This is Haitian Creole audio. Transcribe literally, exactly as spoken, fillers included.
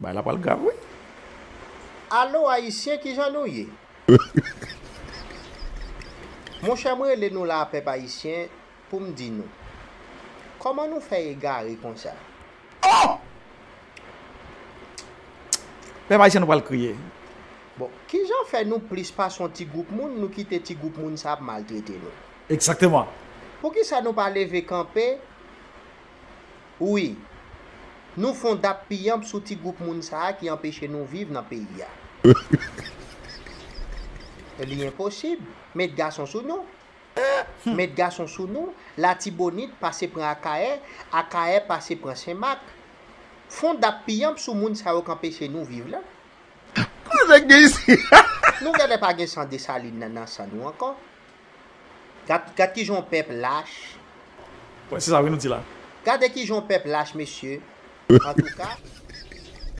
Bagay la pral grav, wi. Alo Ayisyen, kijan nou ye? Monchè, mwen rele nou la, pèp ayisyen, pou m di nou, kòman nou fè egare konsa? Pèp ayisyen, nou pral kriye. Bon, kijan fè nou plis pase yon ti gwoup moun, nou kite ti gwoup moun sa ap maltrete nou? Egzakteman. Poukisa nou pa leve kanpe? Wi, nou fon dap piyanp sou ti gwoup moun sa a ki anpeche nou viv nan peyi a. Li enposib. Met gason sou nou. Met gason sou nou. Latibonit pase pran Akayè, Akayè pase pran Senmak. Fon dap piyanp sou moun sa yo k anpeche nou viv la. Kote nèg gen isi? Nou genlè pa gen san Desalin nan, nan san nou ankò. Gad, gad kijan yon pèp lach. Wè, se sa wi nou di la. Gade kijan yon pèp lach, mesye. Antouka,